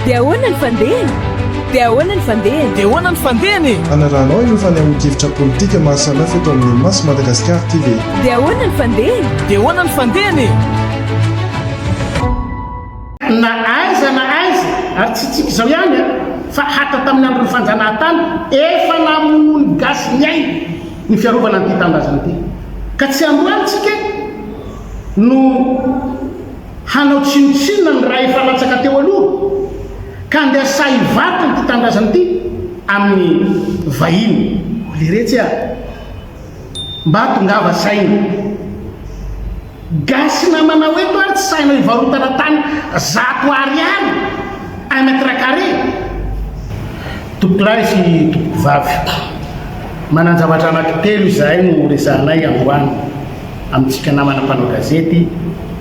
Dia ahoana ny fandehany? Dia ahoana ny fandehany? Dia ahoana ny fandehany e? Hanarahanao ireo fanehoan-kevitra politika maro samihafa eto amin'ny Maso Madagascar TV. Dia ahoana ny fandehany? Dia ahoana ny fandehany e? Na aiza na aiza, ary tsy tsika izao ihany an, fa hatra tamin'ny andron'ny fanjanahantany, efa namonoan'ny gasy ny ainy ny fiarovana an'ity tanindrazana ity. Ka tsy androany tsika no hanao tsinontsinona ny ra efa latsaka teo aloha, ka andeha sahy hivarotra ity tanindrazana ity amin'ny vahiny. O leretsy a! Mba tongava saina. Gasy namanao eto ary tsy sahinao hivarotana tany zato ariary un mètre carré. Tompokolahy sy tompokovavy, manan-javatra anankitelo izahay no horesahanay androany amintsika namana mpanao gazety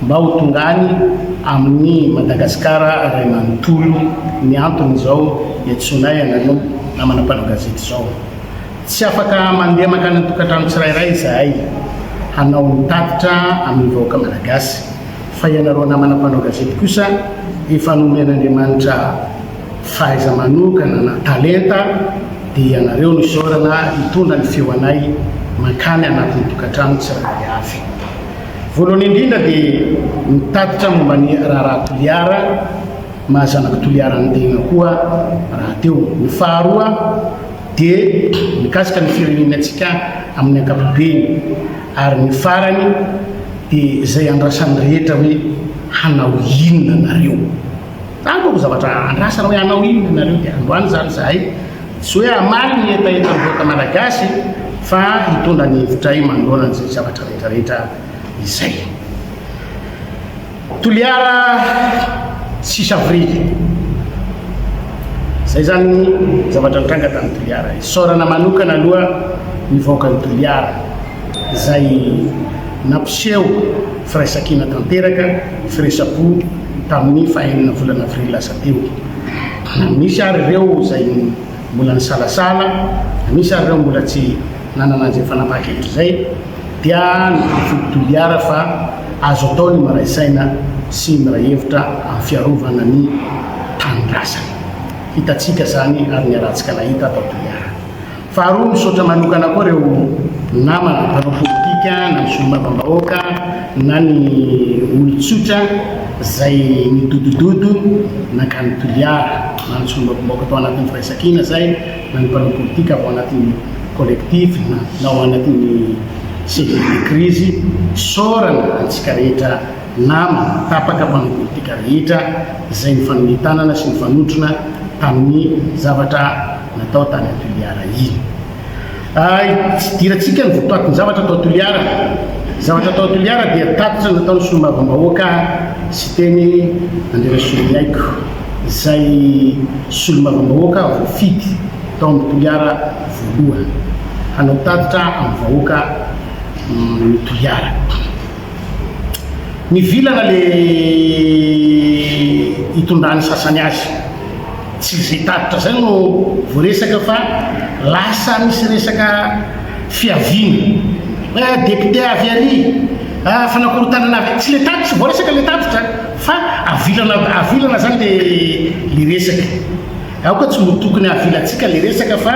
mba ho tonga any amin'ny Madagasikara iray manontolo ny anton'izao iantsoanay anareo namana mpanao gazety izao. Tsy afaka mandeha mankany an-tokantrano tsirairay izahay hanao ny tatitra amin'ny vahoaka Malagasy, fa ianareo namana mpanao gazety kosa efa nomen'Andriamanitra fahaiza-manokana na talenta dia ianareo no isaorana hitondra ny feo anay mankany anatin'ny tokantrano tsirairay avy. Voalohany indrindra dia ny tatitra momba ny raharaha Toliara, maha zanak'i Toliara ny tena koa rahateo. Ny faharoa dia mikasika ny firenenantsika amin'ny ankapobeny ary ny farany dia izay andrasan'ny rehetra hoe hanao inona nareo. Zany manko zavatra andrasana hoe hanao inona nareo dia androany izany izahay tsy hoe hamaly ny hetahetan'ny vahoaka malagasy fa hitondra ny hevitray manoloana an'izay zavatra rehetra rehetra izay. Toliara six avril. Zay zany ny zavatra nitranga tany Toliara. Isaorana manokana aloha ny vahoakan'i Toliara izay nampiseho firaisankina tanteraka, firaisam-po tamin'ny fahenina volana avril lasa teo. Na misy ary ireo izay mbola nisalasala, na misy ary ireo mbola tsy nanana an'izay fanapahan-kevitra izay, dia noporofoin'i Toliara fa azo atao ny miray saina sy miray hevitra amin'ny fiarovana ny tanindrazana. Hitantsika izany ary niarahantsika nahita tao Toliara. Faharoa, misaotra manokana koa ireo namana mpanao politika na ny solombavambahoaka na ny olon-tsotra izay nidodododo nankany Toliara, na ny solombavambahoaka tao anatin'ny firaisankina izay na ny mpanao politika avy ao anatin'ny collectif na ao anatin'ny cellule de crise, isaorana antsika rehetra namana, tapaka mpanao politika rehetra izay nifanome tanana sy nifanotrona tamin'ny zavatra natao tany Toliara iny. Tsy idirantsika ny votoatin'ny zavatra tao Toliara. Ny zavatra tao Toliara dia tatitra nataon'ny solombavambahoaka Siteny Andrianasoloniaiko izay solombavambahoaka voafidy tao amin'ny Toliara voalohany hanao tatitra amin'ny vahoaka ny Toliara. Mivilana le itondran'ny sasany azy. Tsy izay tatitra izay no voaresaka fa lasa misy resaka fiaviana. Hoe député avy ary, fanakorontanana avy, tsy le tatitra, tsy voaresaka le tatitra fa avilana avilana zany le le resaka. Aoka tsy ho tokony havilantsika le resaka fa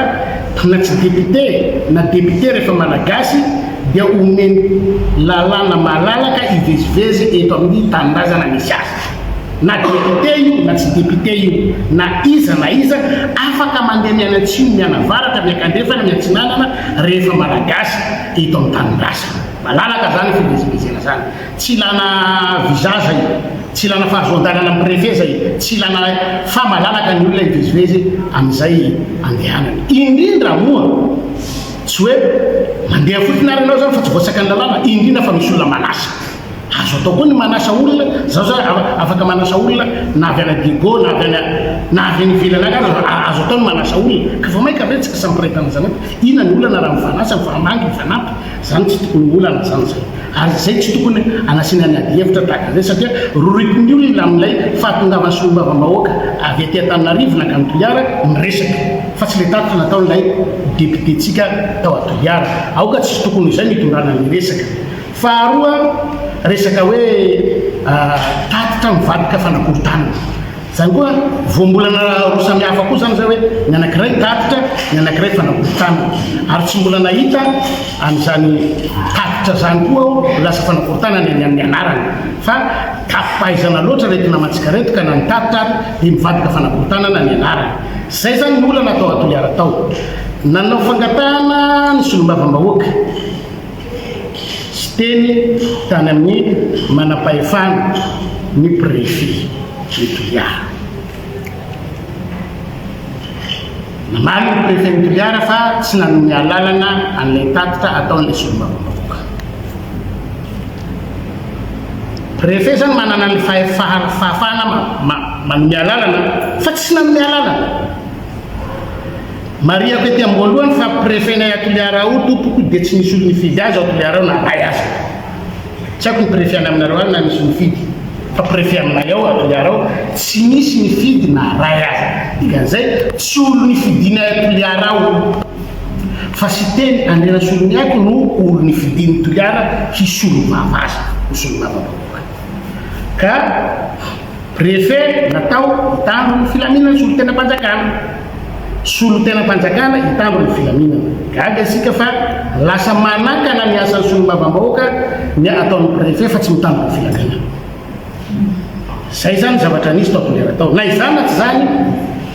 na tsy député na député rehefa malagasy dia omeny lalàna malalaka hivezivezy eto amin'ny tanindrazana misy azy. Na député io na tsy député io na iza na iza afaka mandeha mianatsimo mianavaratra miakandrefana miatsinanana rehefa malagasy eto amin'ny tanindrazana. Malalaka zany fivezivezena zany. Tsy ilana visa zay, tsy ilana fahazoan-dalana amin'ny préfet zay, tsy ilana fa malalaka ny olona hivezivezy amin'izay andehanany. Indrindra moa tsy hoe mandeha fotsiny ary ianao zany fa tsy voasakan'ny lalàna, indrindra fa misy olona manasa. Azo atao koa ny manasa olona, zaho zao afaka manasa olona na avy any Diego na avy any na avy any ivelany any aza azo atao ny manasa olona. Ka vao mainka ve tsika samy mpiray tanindrazana eto? Inona ny olana raha mifanasa, mifamangy, mifanampy? Zany tsy tokony ho olana zany zay. Ary izay tsy tokony hanasiana ny adihevitra tahaka izay satria roritin'ny olona amin'ilay fahatongavan'ny solombavambahoaka avy aty Antananarivo nankany Toliara ny resaka fa tsy ilay tatitra nataon'ilay député-ntsika tao a Toliara. Aoka tsy tokony ho izay no hitondrana ny resaka. Faharoa, resaka hoe tatitra mivadika fanakorontanana. Izany koa voambolana roa samihafa koa izany izay hoe ny anankiray tatitra, ny anankiray fanakorontanana. Ary tsy mbola nahita an'izany tatitra izany koa aho ho lasa fanakorontanana ny amin'ny anarany. Fa tafi-pahaizana loatra ireto namantsika ireto ka na ny tatitra ary dia mivadika fanakorontanana ny anarany. Izay izany ny olana tao Toliara tao. Nanao fangatahana ny solombavambahoaka. Siteny tany amin'ny manam-pahefana ny Préfet ny Toliara. Namaly ny Préfet ny Toliara fa tsy nanome alalana an'ilay tatitra ataon'ilay solombavambahoaka. Préfet zany manana ny fahafahana manome alalana fa tsy nanome alalana. Marihako ety amboalohany fa préfet-nay à Toliara ao tompoko dia tsy nisy olo nifidy azy ao Toliara ao na ray aza. Tsy haiko ny préfet any aminareo any na nisy nifidy fa préfet aminay ao à Toliara ao tsy nisy nifidy na ray aza. Dikan'izay tsy olo nifidinay à Toliara ao fa Siteny Andrianasoloniaiko no olo nifidin'i Toliara hisolo vava azy ho solombavambahoaka. Ka Préfet natao hitandro ny filaminana solontenam-panjakana. Solontenam-panjakana hitandro ny filaminana. Gaga isika fa lasa manakana ny asan'ny solombavambahoaka ny ataon'ny préfet fa tsy mitandro ny filaminana. Zay zany zavatra nisy tao Toliara tao. Na izany na tsy izany,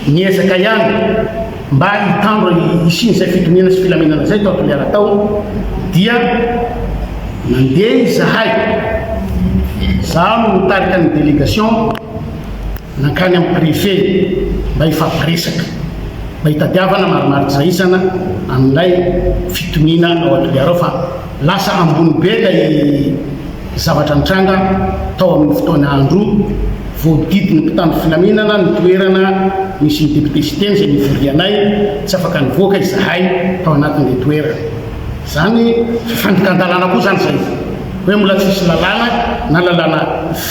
niezaka ihany mba hitandro hisian'izay fitoniana sy filaminana izay tao Toliara tao dia nandeha izahay, izaho no nitarika ny délégation nankany amin'ny préfet mba hifampiresaka, mba hitadiavana marimaritra-iraisana amin'ilay fitoniana ao Toliara ao fa lasa ambony be ilay zavatra nitranga tao amin'ny fotoana andro voadidin'ny mpitandro filaminana ny toerana nisy ny député Siteny izay nivorianay, tsy afaka nivoaka izahay tao anatin'ilay toerana. Izany fifandikan-dalàna koa izany izay, hoe mbola tsisy lalàna na lalàna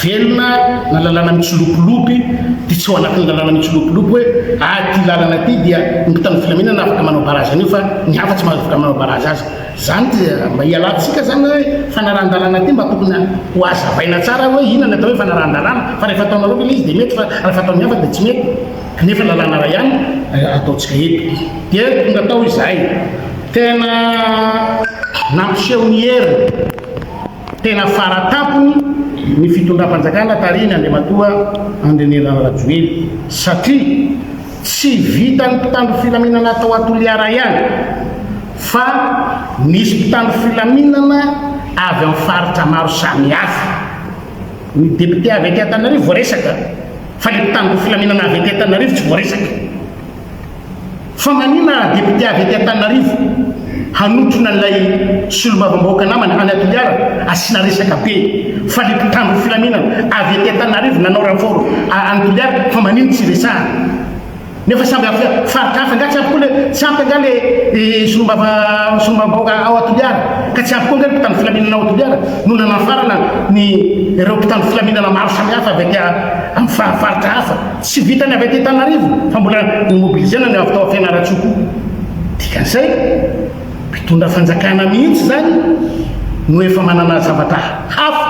velona na lalàna mitsilopilopy dia tsy ao anatin'ny lalàna mitsilopilopy hoe ah ity lalana ity dia ny mpitandro filaminana afaka manao barazy an'io fa ny hafa tsy afaka manao barazy azy. Zany dia mba hialantsika zany hoe fanarahan-dalàna ity mba tokony ho hazavaina tsara hoe inona ny atao hoe fanarahan-dalàna fa rehefa ataonareo ve ilay izy dia mety fa rehefa ataon'ny hafa dia tsy mety kanefa lalàna iray ihany ataontsika eto. Dia tonga tao izahay tena nampiseho ny heriny tena faratampony ny fitondram-panjakana tarihin'i Andriamatoa Andry Nirina Rajoelina satria Tsy vitan'ny mpitandro filaminana tao Toliara ihany fa nisy mpitandro filaminana avy amin'ny faritra maro samihafa. Ny député avy aty Antananarivo voaresaka fa le mpitandro filaminana avy aty Antananarivo tsy voaresaka. Fa maninona raha député avy aty Antananarivo hanotrona an'ilay solombavambahoaka namany any Toliara asiana resaka be fa le mpitandro filaminana avy aty Antananarivo nanao renfort any Toliara fa manino tsy resahana nefa samby avy faritra hafa nga tsy ampy koa le tsy ampy nga le solombava solombavambahoaka ao Toliara ka tsy ampy koa nga ny mpitandro filaminana ao Toliara no nanafarana ny ireo mpitandro filaminana maro samihafa avy aty amin'ny faritra hafa tsy vitany avy aty Antananarivo fa mbola ni-mobiliser-na ny avy tao Fianarantsoa koa. Dikan'izay, mpitondra fanjakana mihitsy izany no efa manana zavatra hafa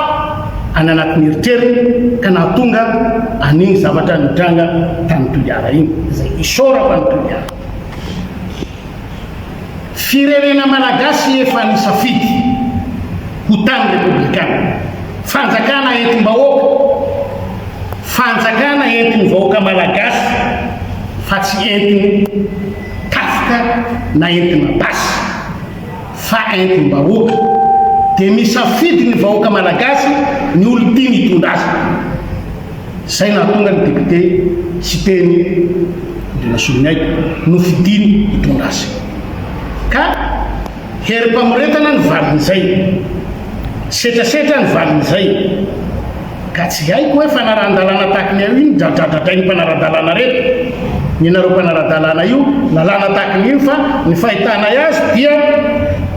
any anatin'ny eritreriny ka nahatonga an'iny zavatra nitranga tany Toliara iny, izay isaorako an'i Toliara. Firenena Malagasy efa nisafidy ho tany repoblikana, fanjakana entim-bahoaka, fanjakana entin'ny vahoaka Malagasy fa tsy entin'ny. Tafika na entina basy fa entim-bahoaka dia misafidy ny vahoaka malagasy ny olon-tiany hitondra azy. Izay nahatonga ny député Siteny Andrianasoloniaiko nofidiny hitondra azy. Ka herim-pamoretana ny valin'izay. Setrasetra ny valin'izay. Ka tsy haiko hoe fanarahan-dalàna tahaky ny io iny dradradradrain'ny mpanara-dalàna reto ny anareo mpanara-dalàna io lalàna tahaky ny io fa ny fahitanay azy dia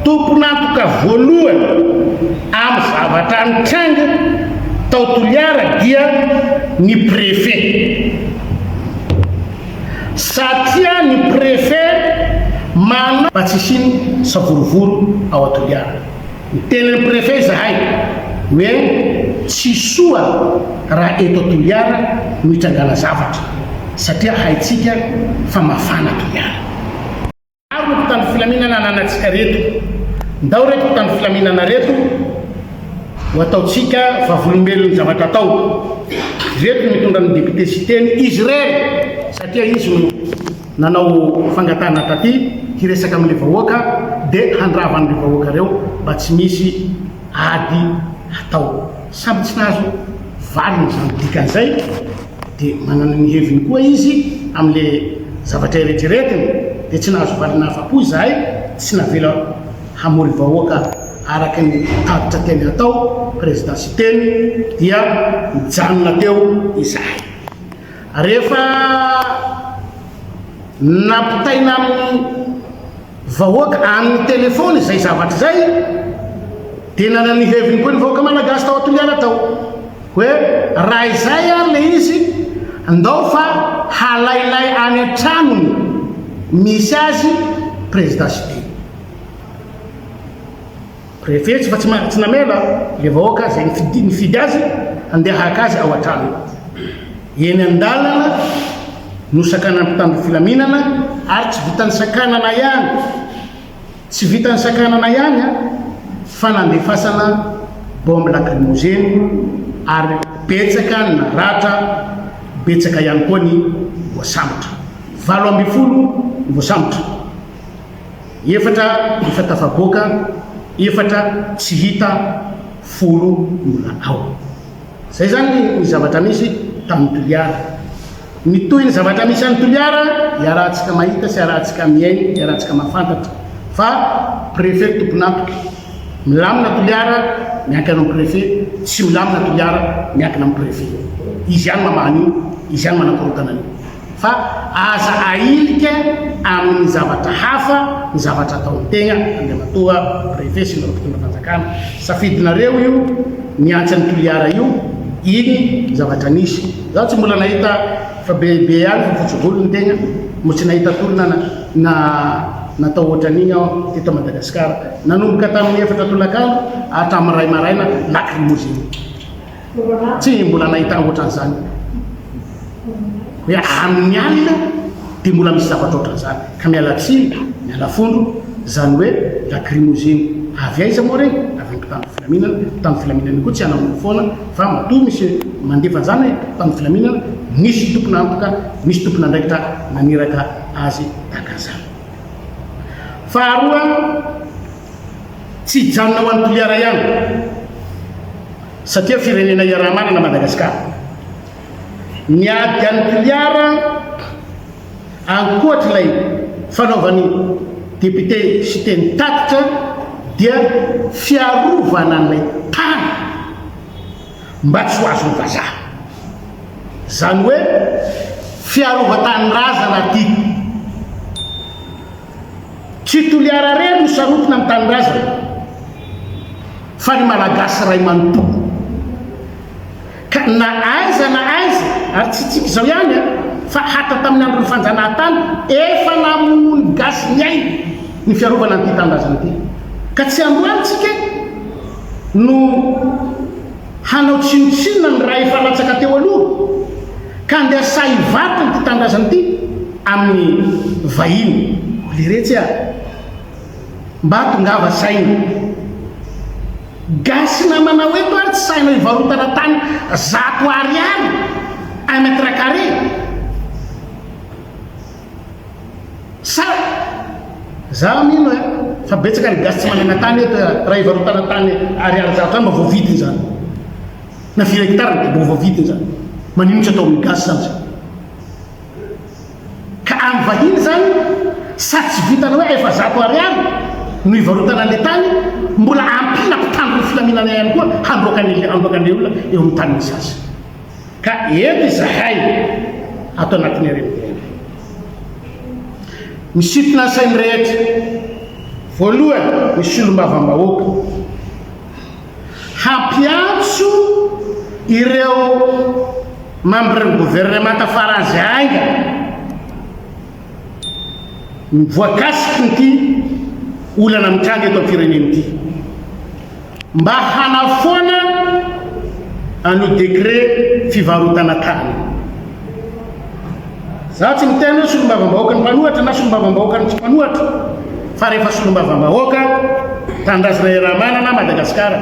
tompon'antoka voalohany amin'ny zavatra nitranga tao Toliara dia ny préfet satria ny préfet manao mba tsy hisian'ny savorovoro ao Toliara. Niteny ny préfet izahay hoe. Tsy soa raha eto Toliara no hitrangana zavatra satria haintsika fa mafana Toliara. Maro ny mpitandro filaminana ananantsika reto. Ndao reto mpitandro filaminana reto ho ataontsika vavolombelon'ny zavatra atao. Ireto no mitondra ny député Siteny izy irery satria izy no nanao fangatahana taty hiresaka amin'ilay vahoaka dia handrava an'ireo vahoaka ireo mba tsy misy ady hatao. Samy tsy nahazo valiny izany dikan'izay dia manana ny heviny koa izy amin'ilay zavatra eretreretiny dia tsy nahazo valiny nahafa-po izahay, tsy navela hamory vahoaka araka ny tatitra tiany hatao Président Siteny dia nijanona teo izahay. Rehefa nampitaina amin'ny vahoaka amin'ny telefaony izay zavatra izay dia nanana ny heviny koa ny vahoaka malagasy tao Toliara tao hoe raha izay ary le izy ndao fa halailay any an-tranony misy azy Président Siteny. Préfet tsy fa tsy namela le vahoaka izay nifidy nifidy azy handeha haka azy ao an-tranony. Eny an-dalana nosakanan'ny mpitandro filaminana ary tsy vitan'ny sakanana ihany, tsy vitan'ny sakanana ihany an, fa nandefasana bombe lacrymogène ary betsaka ny naratra, betsaka ihany koa ny voasambotra. 18 ny voasambotra. Efatra efa tafaboaka, efatra tsy hita, folo mbola ao. Zay zany ny zavatra misy tany Toliara. Ny tohin'ny zavatra misy any Toliara, iarahantsika mahita sy iarahantsika mihaino, iarahantsika mahafantatra fa préfet tompon'antoka. Milamina Toliara, miankina amin'ny préfet, tsy milamina Toliara, miankina amin'ny préfet. Izy ihany mamaha an'io, izy ihany manakorontana an'io. Fa aza ahilika amin'ny zavatra hafa ny zavatra ataon'ny tegna, Andriamatoa Préfet sy ireo mpitondra fanjakana. Safidinareo io miantsy an'i Toliara io, iny zavatra nisy. Zaho tsy mbola nahita fa be be ihany fa fotsy volo ny tegna, mbo tsy nahita tolona na na natao ohatran'igny aho teto Madagasikara. Nanomboka tamin'ny efatra tolakandro hatramin'ny iray maraina lacrymogène. Tsy mbola nahita ohatran'izany. Hoe amin'ny alina dia mbola misy zavatra ohatran'izany. Ka miala tsiny, miala fondro, izany hoe lacrymogène. Avy aiza moa ireny? Avy amin'ny mpitandro filaminana. Mpitandro filaminana io koa tsy hanao foana fa matoa misy mandefa an'izany hoe mpitandro filaminana, misy tompon'antoka, misy tompon'andraikitra naniraka azy tahaka an'izany. Faharoa, Tsy hijanona ho an'i Toliara ihany satria firenena iaraha-manana Madagasikara. Ny ady any Toliara ankoatra ilay fanaovan'ny député Siteny tatitra dia fiarovana an'ilay tany mba tsy ho azon'ny vazaha. Izany hoe fiarovan-tanindrazana aty. Tsy Toliara irery no sarotina amin'ny tanindrazana fa ny Malagasy iray manontolo. Ka na aiza na aiza, ary tsy tsika izao ihany an, fa hatra tamin'ny andron'ny fanjanahantany efa namonoan'ny gasy ny ainy ny fiarovana an'ity tanindrazana ity. Ka tsy androany tsika no hanao tsinontsinona ny ra efa latsaka teo aloha ka andeha sahy hivarotra ity tanindrazana ity amin'ny vahiny. O leretsy a! Mba tongava saina. Gasy namanao eto ary tsy sahinao hivarotana tany zato ariary un mètre carré. Sa za mino eh fa betsaka ny gasy tsy manana tany eto eh, raha hivarotana tany ariary zato any mba voavidiny zany na firy hectare dia mba voavidiny zany manino tsy atao amin'ny gasy zany zay ka amin'ny vahiny zany sa tsy vitana hoe efa zato ariary no hivarotana an'le tany mbola ampiana mpitandro ny filaminana ihany koa handroaka an'le handroaka an'le olona eo amin'ny tany misy azy Ka eto izahay ato anatin'ny RMDM. Misintona ny sain'ny rehetra. Voalohany, ny solombavambahoaka. Hampiantso ireo membres-n'ny governemanta faran'izay haingana voakasikin'ity olana mitranga eto amin'ny firenena ity. Mba hanafoana. An'io décret fivarotana tany io. Za tsy miteny hoe solombavambahoaka ny mpanohatra na solombavambahoaka ny tsy mpanohatra fa rehefa solombavambahoaka, tanindrazana iaraha-manana Madagasikara,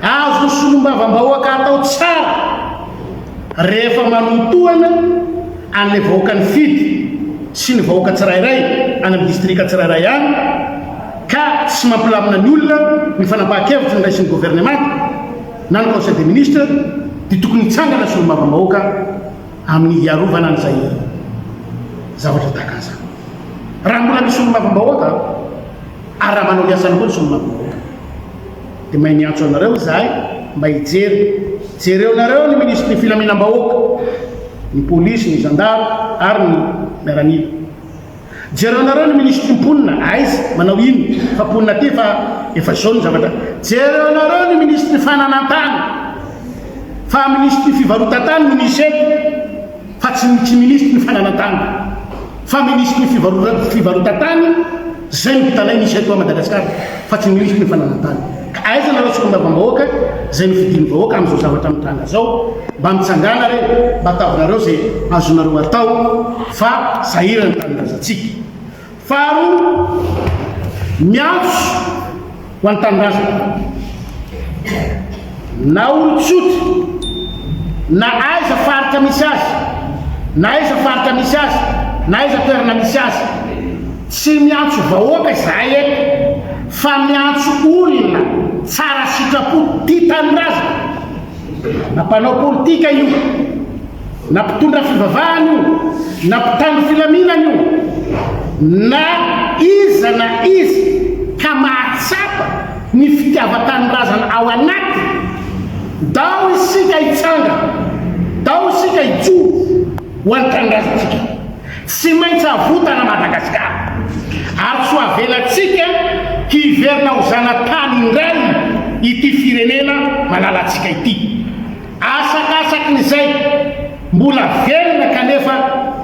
azon'ny solombavambahoaka atao tsara rehefa manotohana an'ilay vahoaka nifidy sy ny vahoaka tsirairay any amin'ny distrika tsirairay any ka tsy mampilamina ny olona ny fanapahan-kevitra noraisin'ny governemanta na ny conseil des ministres dia tokony hitsangana solombavambahoaka amin'ny hiarovana an'izay zavatra tahaka an'izany. Raha mbola misy solombavambahoaka ary raha manao ny asany koa ny solombavambahoaka dia mahay miantso anareo izahay mba hijery. Jereonareo ny minisitry ny filaminam-bahoaka, ny polisy, ny zandary ary ny miaramila. Jereonareo ny minisitry ny mponina, aiza, manao inona, fa mponina aty efa efa zao ny zavatra. Jereonareo ny minisitry ny fananan-tany, fa minisitry ny fivarotan-tany no misy eto, fa tsy tsy minisitry ny fananan-tany, fa minisitry ny fivarora fivarotan-tany zay no hitanay misy eto Madagasikara, fa tsy minisitry ny fananan-tany. Ka aiza nareo solombavambahoaka zay nofidin'ny vahoaka amin'izao zavatra mitranga zao? Mba mitsangàna re, mba ataovinareo zay azonareo atao fa sahirana ny tanindrazantsika. Faharoa, miantso ho an'ny tanindrazana, na olon-tsotra, na aiza faritra misy azy, na aiza faritra misy azy, na aiza toerana misy azy, tsy miantso vahoaka izahay eto fa miantso olona tsara sitrapo tia tanindrazana. Na mpanao politika io, na mpitondra fivavahana io, na mpitandro filaminana io, na iza na iza ka mahatsapa ny fitiavan-tanindrazana ao anatiny, ndao isika hitsangana, ndao isika hijoro ho an'ny tanindrazantsika. Tsy maintsy avotana Madagasikara ary tsy ho avelantsika hiverina ho zanatany indray ity firenena malalantsika ity. Asakasaky ny izay mbola velona kanefa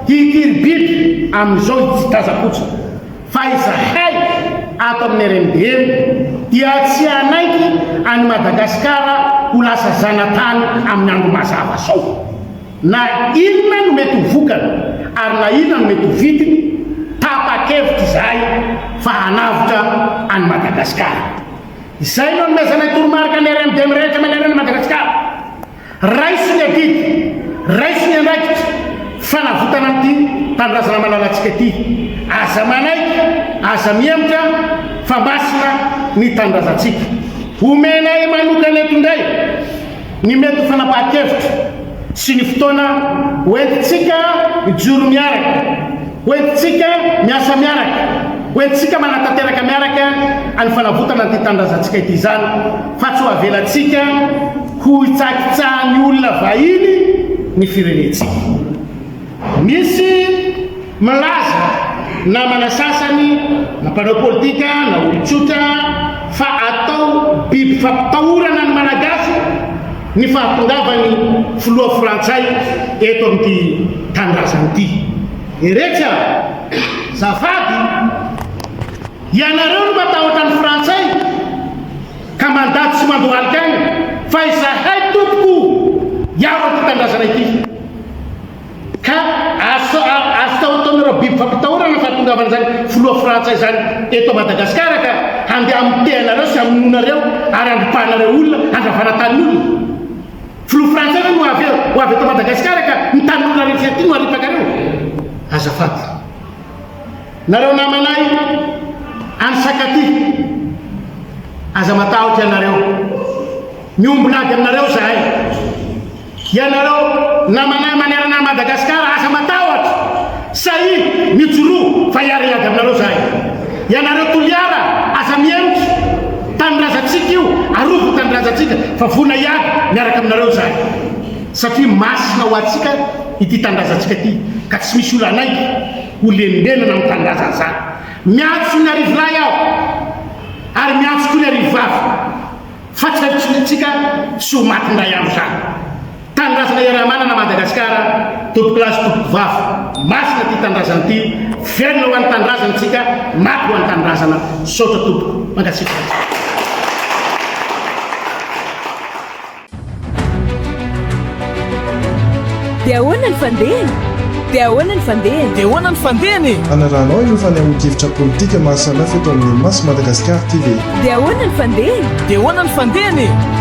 hikiribiby amin'izao itsitazam-potsiny fa izahay ato amin'ny RMDM dia tsy hanaiky an'i Madagasikara ho lasa zanatany amin'ny andro mazava zao. Na inona no mety ho vokany ary na inona no mety ho vidiny, tapa-kevitra izahay fa hanavotra an'i Madagasikara. Izay no anomezanay toromarika ny RMDM rehetra manerana an'i Madagasikara. Raiso ny adidy, raiso ny andraikitra fanavotana an'ity tanindrazana malalantsika ity. Aza manaiky, aza mihemotra fa masina ny tanindrazantsika. Omenay manokana eto indray. Ny mety ho fanapahan-kevitra sy ny fotoana hoentintsika mijoro miaraka, hoentintsika miasa miaraka, hoentintsika manatanteraka miaraka any fanavotana an'ity tanindrazantsika ity izany fa tsy ho avelantsika ho hitsakitsahan'ny olona vahiny ny firenentsika. Misy milaza namana sasany na mpanao politika na olon-tsotra fa atao biby fampitahorana ny Malagasy ny fahatongavan'ny filoha frantsay eto amin'ity tanindrazana ity. Iretsy a! Zafady! Ianareo no matahotra ny frantsay ka mandady sy mandohalika any fa izahay tompoko hiaro an'ity tanindrazana ity. Ka asa asa ataonareo biby fampitahorana fahatongavan'izany filoha frantsay izany eto Madagasikara ka handeha hamotehanareo sy hamonoanareo ary handropahanareo olona handravana tanin'olona. Filoha frantsay ve no avy ho avy eto Madagasikara ka ny tanin'olona rehetra aty no haripakareo? Azafady. Nareo namanay any Sakatia aza matahotra ianareo. Miombon'ady aminareo izahay. Ianareo namanay manerana an'i Madagasikara aza matahotra, sahia mijoroa fa hiara-hiady aminareo zahay. Ianareo Toliara aza mihemotra, tanindrazantsika io, arovy ny tanindrazantsika fa vonona hiady miaraka aminareo izahay. Satria masina ho antsika ity tanindrazantsika ity ka tsy misy olona hanaiky ho lembenana amin'ny tanindrazana izany. Miantso ny arivolahy aho ary miantso koa ny arivovavy. Fa tsy haintsika tsy ho maty indray andro izany. Tanindrazana iaraha-manana Madagasikara, tompokolahy sy tompokovavy, masina ity tanindrazana ity, velona ho an'ny tanindrazana isika, maty ho an'ny tanindrazana. Misaotra tompoko. Mankasitraka antsika. Dia ahoana ny fandehany? Dia ahoana ny fandehany? Dia ahoana ny fandehany e? Hanarahanao ireo fanehoan-kevitra politika maro samihafa eto amin'ny Maso Madagascar TV. Dia ahoana ny fandehany? Dia ahoana ny fandehany e?